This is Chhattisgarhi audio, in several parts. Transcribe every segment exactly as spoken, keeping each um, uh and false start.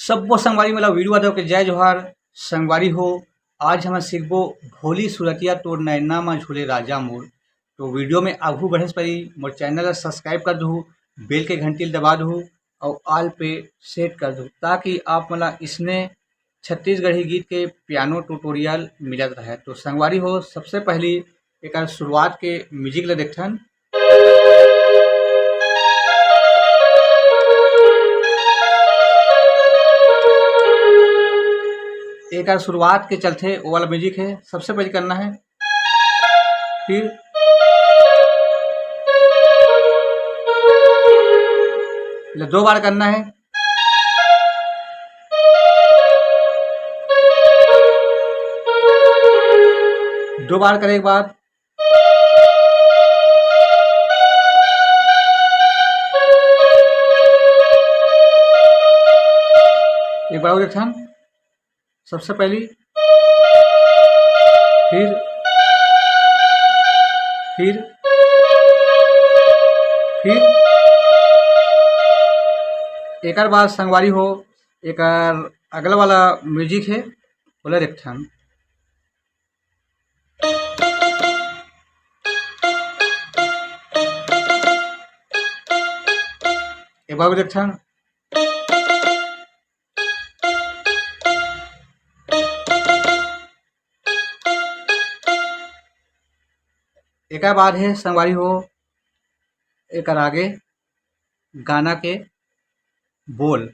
सब्बो संगवारी मन ला वीरू यादव के जय जोहार। संगवारी हो, आज हमन सीखबो भोली सुरतिया तोर नैना मा झूले राजा मोर। तो वीडियो में आगू बढ़े से पहली मोर चैनल ला सब्सक्राइब कर दहू, बेल के घंटी ला दबा दहू और ऑल पे सेट कर दहू, ताकि आप मन ला इसने छत्तीसगढ़ी गीत के पियानो ट्यूटोरियल मिलत रहे। तो संगवारी हो, सबसे पहली एकर शुरुआत के म्यूजिक ला देखथन। एकर शुरुआत के चलथे वो वाला म्यूजिक है, सबसे पहले करना है, फिर ले दो बार करना है। दो बार करे के बाद एक बार और एक ठन, सबसे पहली, फिर, फिर, फिर एकर बाद संगवारी हो, एकर अगला वाला म्यूजिक है, ओला देखथन। एक बार भी देखथन। एकर बाद है संगवारी हो, एकर आगे गाना के बोल,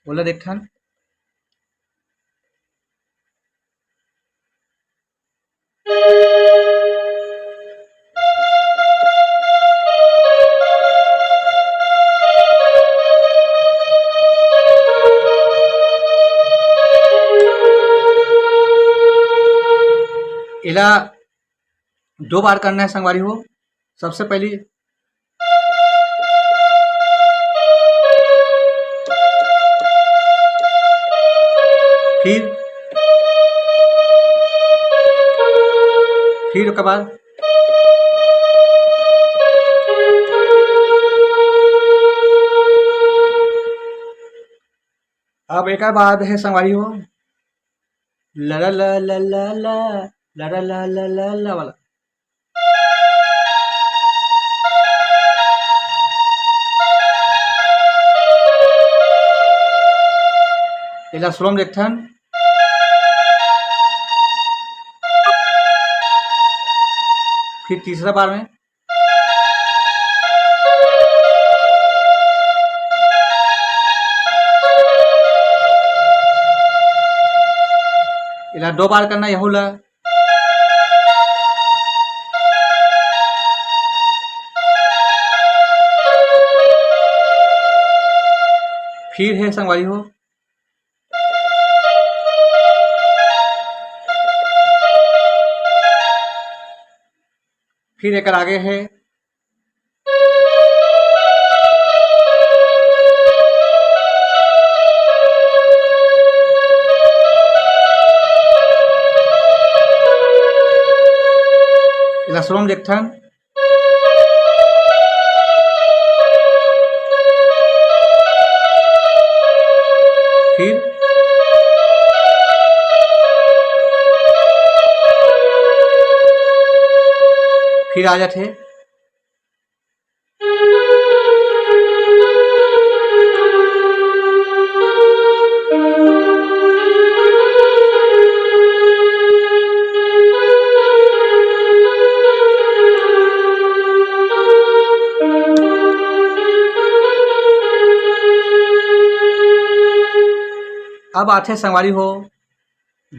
ओला देखथन। एला दो बार करना है संगवारी हो। सबसे पहली फिर, फिर ओकर बाद अब एकर बाद है संगवारी हो, ला ला ला ला ला ला, ला ला ला ला ला ला वाला। एला स्लो में देखथन। फिर तीसरा बार में। एला दो बार करना, यहू ला। फिर है संगवारी हो। फिर एकर आगे है। एला स्लो में देखथन। फिर, फिर आ जाथे। अब आथे संगवारी हो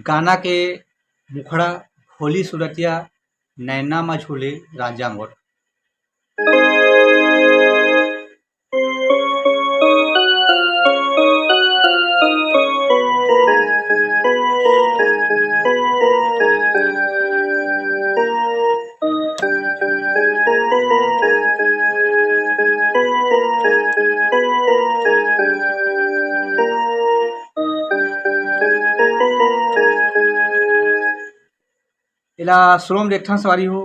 गाना के मुखड़ा, भोली सुरतिया नैना म झूले राजा मोर। एला स्लो में देखथन संगवारी हो।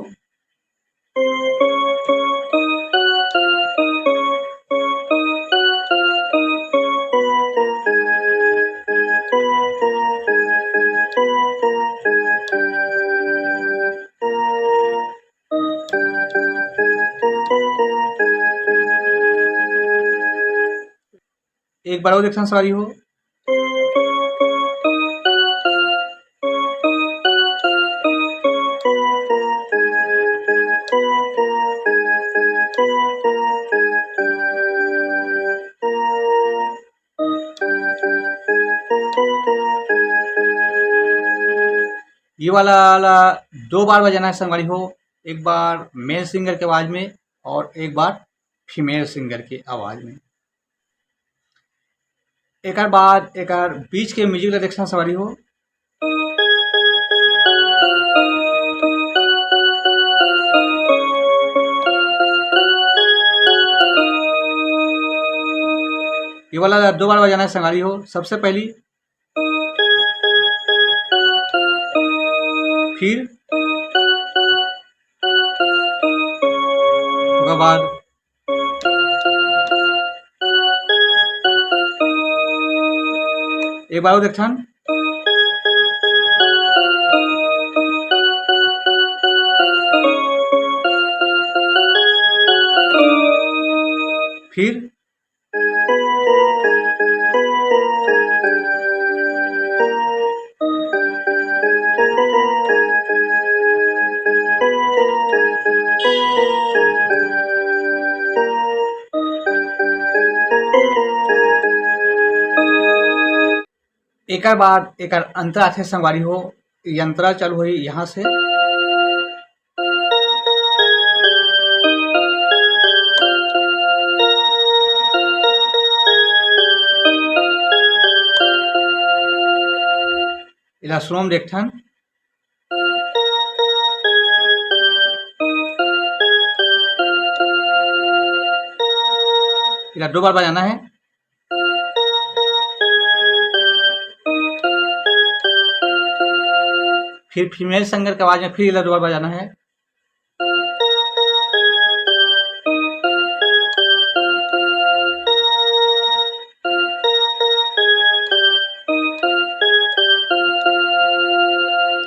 एक बार अउ देखथन संगवारी हो। ये वाला, वाला दो बार बजाना है संगवारी हो, एक बार मेल सिंगर के आवाज में और एक बार फीमेल सिंगर के आवाज में। एकर बाद एकर बीच के म्यूजिक ला देखना संगवारी हो। ये वाला दो बार बजाना है संगवारी हो। सबसे पहली फिर ओकर बाद एक बार अउ देखथन। फिर एकर बाद एकर अंतरा आथे संगवारी हो, ये अंतरा चालू होही यहाँ से। एला सुरम देखथन। एला दो बार बजाना है। फिर फीमेल सिंगर के आवाज में फिर एला दो बार बजाना है।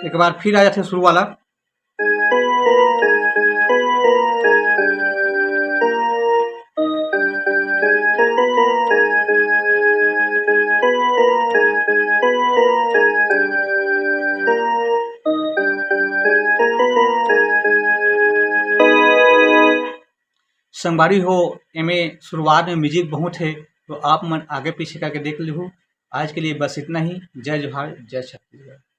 एक बार फिर आ जाथे शुरू वाला। संगवारी हो, एमे शुरुआत में म्यूजिक बहुत हे, तो आप मन आगे पीछे करके देख लेहू। आज के लिए बस इतना ही। जय जोहार, जय छत्तीसगढ़।